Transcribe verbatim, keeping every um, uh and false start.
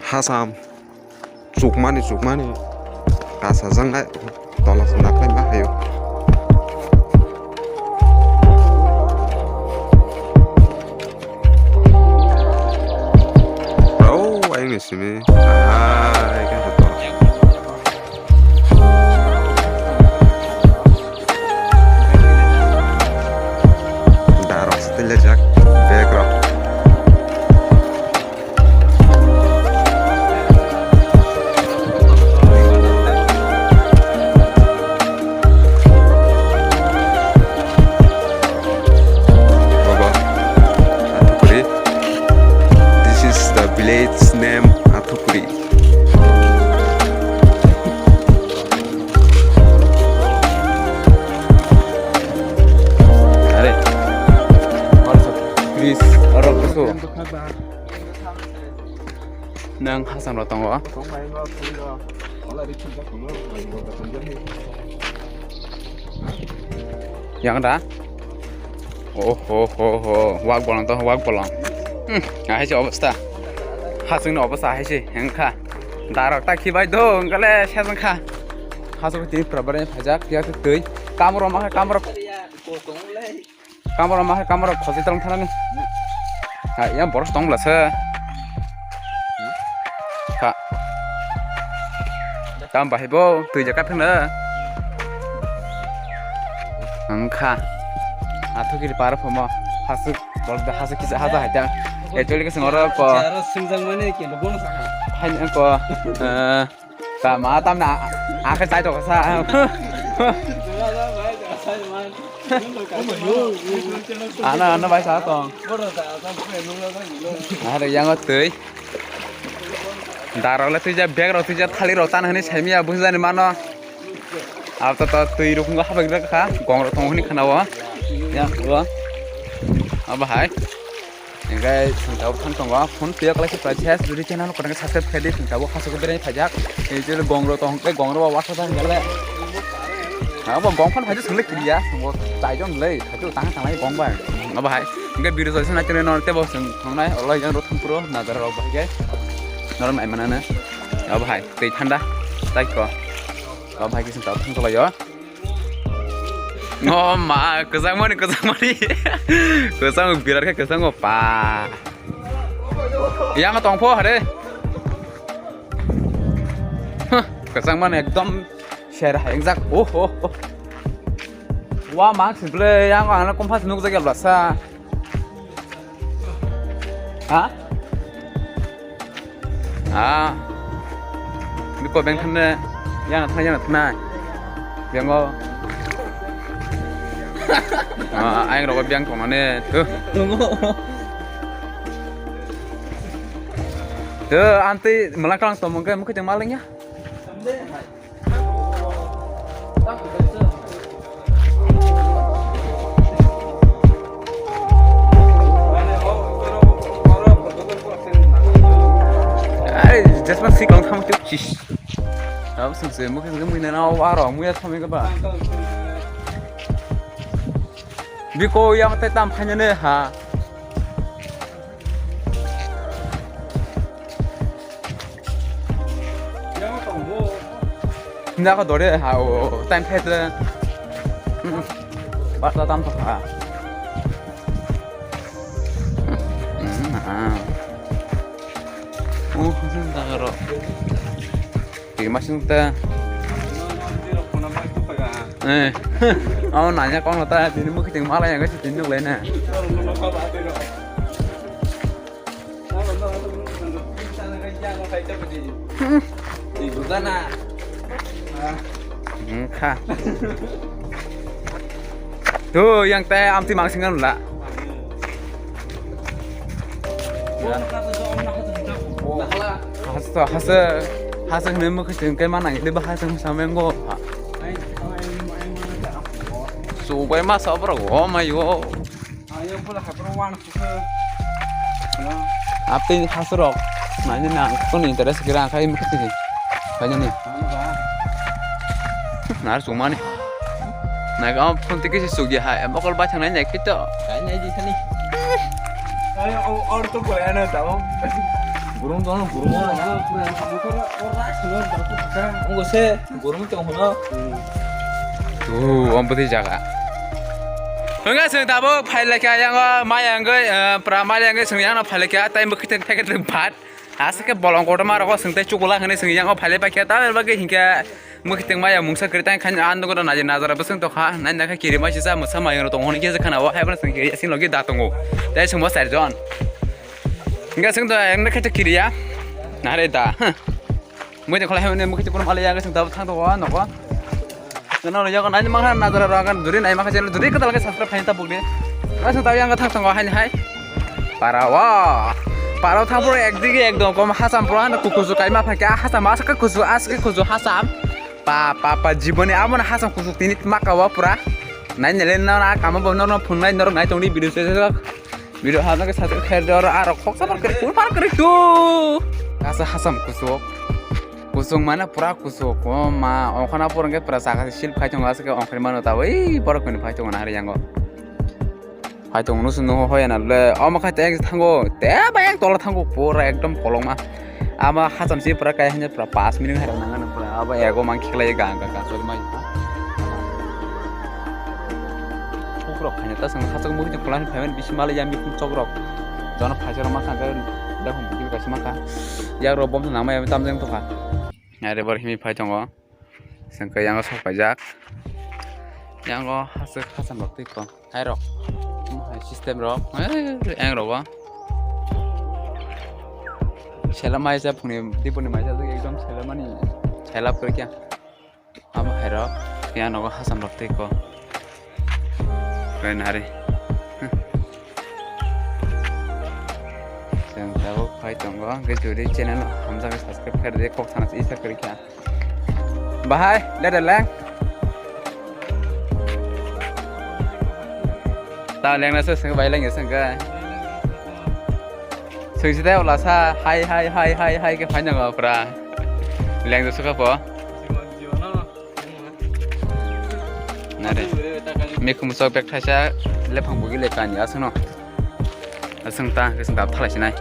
Hasam chukmani chukmani kasajaknai tola se naklai ma hayo. Oh, ayang ni simi. Ah, ayang ni tola. Darok se tele jak bag rok. Baba, Athukuri. This is the village name Athukuri. Are. Please, oro kusu. Nang hasam rok tongo. Yang da? Oh, ho, ho, ho. Wak bolong to, wak bolong. Hmm, ahai se obostha. Hasing ni obostha ahai se, hengkha. Darok ta khibai do, hengkale sejeng kha. Hasing tini pura bare phajak, ya twi. Kamro ma kamro. Kamro ma kamro khosi tong thanani. Ha, ya boros tong bla se. Ha. Tam bahai bo, twi jaka phina. Angkha. Athukiri para phomo. Hasuk, bol hasuk kisa haja haita. Actually kisa ngora ko. Aro singjang mani ke bono saka. Hai ko. Eh, ta ma tam na akhe chai to sa. Ana, ana bai sa tong. Are yang twi. Darok le twijak, bag rok twijak, thalik rok tan hwnwi saimaya bujani mano. Abo to twi rok wngkha, habai rok kha, gong rok tongo hwnwi khana o. Ya, o. Abo hai. Hingke sengkabo thang tongo, phone pay khlai khe price has, jodi channel kono subscribe khe di, sengkabo hasuk berai phaijak. Ei je gong rok tong khe gong rok wa sa sa hingke le. Abo gong phano phaijak sengkhe kiriya, sengbo chaijon le, phaijak tang tang lai gong bai. Abo hai. Hingke video solution na channel no tebo seng thangnai, olo yang rok thang puro, nadar rok bahai khe. Norok nai manana. Abo hai, tei thanda, tai ko. Abo hai khe sengkabo thang tonglaio. Oh ma, kwchangmani, kwchangmani. Kwchang birat khe kwchango pa. Yang tong pho hare. Huh, kwchangmani ekdom ser haingjak. Oh, oh, oh. Wa mang simple yang ana kompas nuk jaga blasa. Ha? Ah. Biko beng thanne yang thang yang thang. Bengo. Ah, ayang rogo beng tongnane. Tuh. Tuh, anti melakang tomong ke mukhe jeng maling ya. Ai, just man sik long tham tuk chis. Abo sung se mukhe mukhe muina na waro muya thami ka ba. Biko yang te tam phanya ne ha. Nda ko dore ha o time phe te. Bata tam to ha. O hujung da ro. Ti masing ta. Eh. Amo nanya kong ta tini mukhi ting mala yang kasi tini nung lena. Wngkha. Tu yang teh amti mangsing kan la. Hasto hasa hasa hne mukhi ting kai mana ini bahasa sama ngo. Subai masa apa? Oh my god. Ayo pula hapro wan. Apni hasurok naina na kono interest gira khai mukti. Kanya ni. Nar sumani. Na ga phone tiki se sugi hai. Mokol ba thang nai kito. Kai nai di thani. Ayo or to boya na tao. Burung tong, burung tong. Ungko se, burung tong hono. Tu, ompati jaga. Hingga sing tabuk phailai kha yang o, mai yang goi, eh, pra mai yang goi sing yang no phailai kha, tai mukhi teng theke teng phat. Asake bolong kotor ma rok sing tai chukula hini sing yang o phailai pakya, ta bagwi hingke mukhi teng mai yang mungsa kri tang khan an dogo na je nazara bwswng tokha, nai nai kha kiri mai sisa musa mai rok tong hini khe khana o hai bana sing kiri sing logi da tongo. Tai sing bo sar jon. Hingke sing to emne khe kiriya. Nare da. Mui de kholai hemne mukhi teng kono malaya sing tabuk thang tongo nogo. Nang nang yago nai ma kha nazara rok ang duri nai ma kha channel duri kwtal khe subscribe khaina ta bukdi. Aswk ta yang thang tongo haini hai. Para o. Para o thang pura ekdigi ekdom kom hasam pura hano kukusu kaima phai khe hasam aswk kusu aswk kusu hasam. Pa pa pa jiboni amo na hasam kusu tini maka o pura. Nai nele na na kamo bo no no phunai norok nai tongdi video se se. Video ha na ke subscribe khair dor aro khoksa par kre kur par kre tu. Kasa hasam kusu. Kusung mane pura kusuk, o ma, ongkhorna pura hwnkhe pura chakha se silp khai tongo, aswk khe ongkhormano tabuk, ei borok kwnwi phai tongo nahar yango. Phai tongo nusu nuho hoyana le, omo khai tei thango, tei bai tola thango, pura ekdom kolokma. Ama hacham se pura kaya hwnwi pura pash minute hai rok nangani pura, abo ego mang khiklai ga ga ga chori mai. Thuk rok khaina ta chwng hachak mui tong pura phaimani bisi malai ya mikung chok rok. Jono phaisa rok ma kha, dakung bidi kaisa ma kha. Yak rok bom nang mai tam jeng tokha. Are bor himi phai tongo. Sengke yango sok paijak. Yango hasuk hasam rok twi kong. Hai rok. Hai system rok. Eh, eng rogo. Sela mai sa phuni dipuni mai sa ekdom sela mani. Sela pore kya. Amo hai rok. Ya nogo hasam rok twi kong. Koi nari. Chwng tabuk phai tongo, hwnkhe jodi channel hamjakhe subscribe khairidi, kok sana se isa kwrwi kha. Bahai, lede leng. Ta leng na se sengke bai leng ya sengke. Sengsi dai ola sa, hai, hai, hai, hai, hai khe phai nango pura. Leng do suka po. Nare. Mekhum sok bek thaisa lephang bugi le kani aswkno. Aswk ta, aswk ta thalai sinai.